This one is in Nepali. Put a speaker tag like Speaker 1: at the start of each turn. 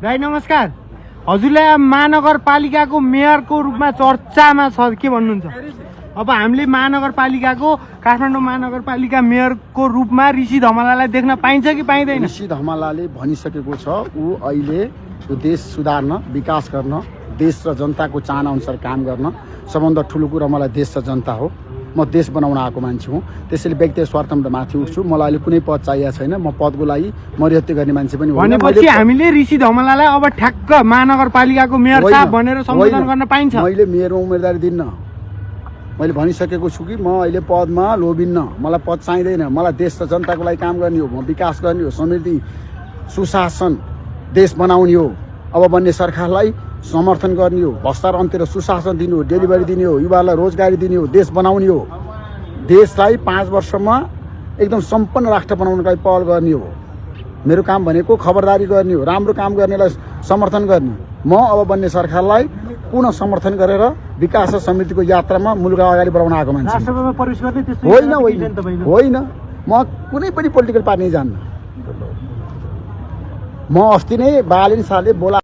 Speaker 1: दाइ नमस्कार। हजुरलाई महानगरपालिकाको मेयरको रूपमा चर्चामा छ के भन्नुहुन्छ? अब हामीले महानगरपालिकाको काठमाडौँ महानगरपालिका मेयरको रूपमा ऋषि धमलालाई देख्न पाइन्छ कि पाइँदैन?
Speaker 2: ऋषि धमलाले भनिसकेको छ ऊ अहिले यो देश सुधार्न, विकास गर्न, देश र जनताको चाहना अनुसार काम गर्न सबभन्दा ठुलो कुरा मलाई देश र जनता हो। म देश बनाउन आएको मान्छे हुँ। त्यसैले व्यक्तिगत स्वार्थमा माथि उठ्छु। मलाई अहिले कुनै पद चाहिएको छैन। म पदको लागि मर्यादा गर्ने मान्छे पनि होइन।
Speaker 1: भनेपछि हामीले ऋषि धमलालाई अब ठ्याक्क महानगरपालिकाको मेयर साहब भनेर सम्बोधन गर्न पाइन्छ?
Speaker 2: मैले मेयरमा उम्मेदवारी दिन्न। मैले भनिसकेको छु कि म अहिले पदमा लोभिन्न। मलाई पद चाहिँदैन। मलाई देश र जनताको लागि काम गर्ने हो। म विकास गर्ने हो, समृद्धि, सुशासन देश बनाउने हो। अब बन्ने सरकारलाई समर्थन गर्ने हो, भ्रष्टाचार अन्त्य र सुशासन दिने हो, डेलिभरी दिने हो, युवालाई रोजगारी दिने हो, देश बनाउने हो। देशलाई 5 वर्षमा एकदम सम्पन्न राष्ट्र बनाउनका लागि पहल गर्ने हो। मेरो काम भनेको खबरदारी गर्ने हो, राम्रो काम गर्नेलाई समर्थन गर्ने। म अब बन्ने सरकारलाई पुनः समर्थन गरेर विकास र समृद्धिको यात्रामा मुलुकलाई अगाडि बढाउन आएको मान्छे होइन। म कुनै पनि पोलिटिकल पार्टी जान्न। म अस्ति नै बालिन शाहले बोला